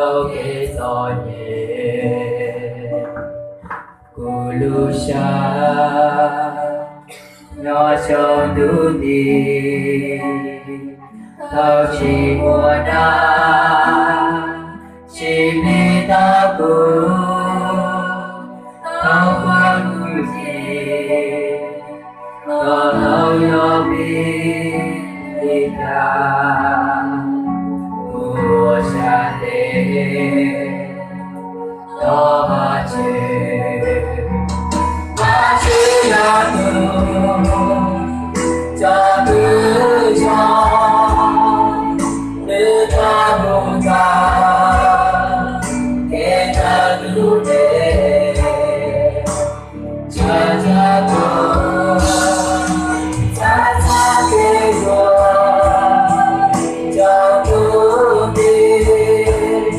rau kev txom nyem. Kuv lub sab nyob saum ntuj nti, tau tsis ua dab tsi li tau kuv, tau ua kuv tsis, tau tau yog vim li cas kuv ua siab ntev. Thov Vajtswv, Vajtswv yog tus coj peb zog, nws coj mus txog kev tawg tus dej, tsa tsa tuag, txhawb txhawb kev yuam rau tus tib.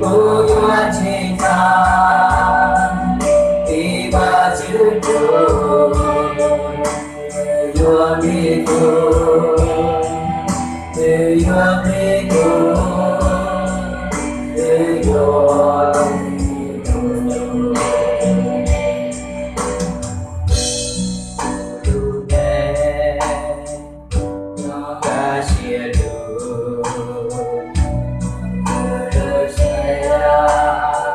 Kuv yuav tsis tham, vim Vajtswv tus yuav pib kuv, nws yuav pib kuv, nws yuav pib kuv. Lub neej nyob kaj siab lug, lub siab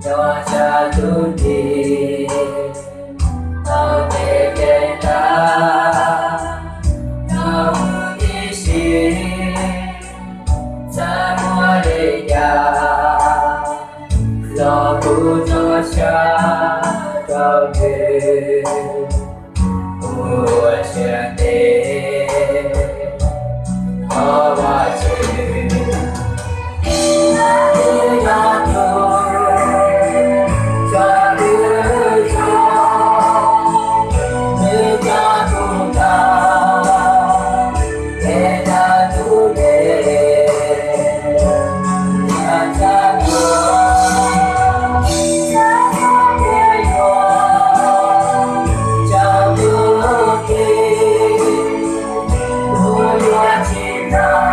nyob sab ntug nti, tau kev ntev tag nrho huv tib si. Txawm muaj li cas los kuv tso siab rau nws, ua siab ntev rau Vajtswv. Nws yog tus coj peb zog, nws coj kuv tawm kev tawg tus dej, tsa tsa tuag, txhawb txhawb kev yuam rau tus tib. Kuv yuav tsis tham,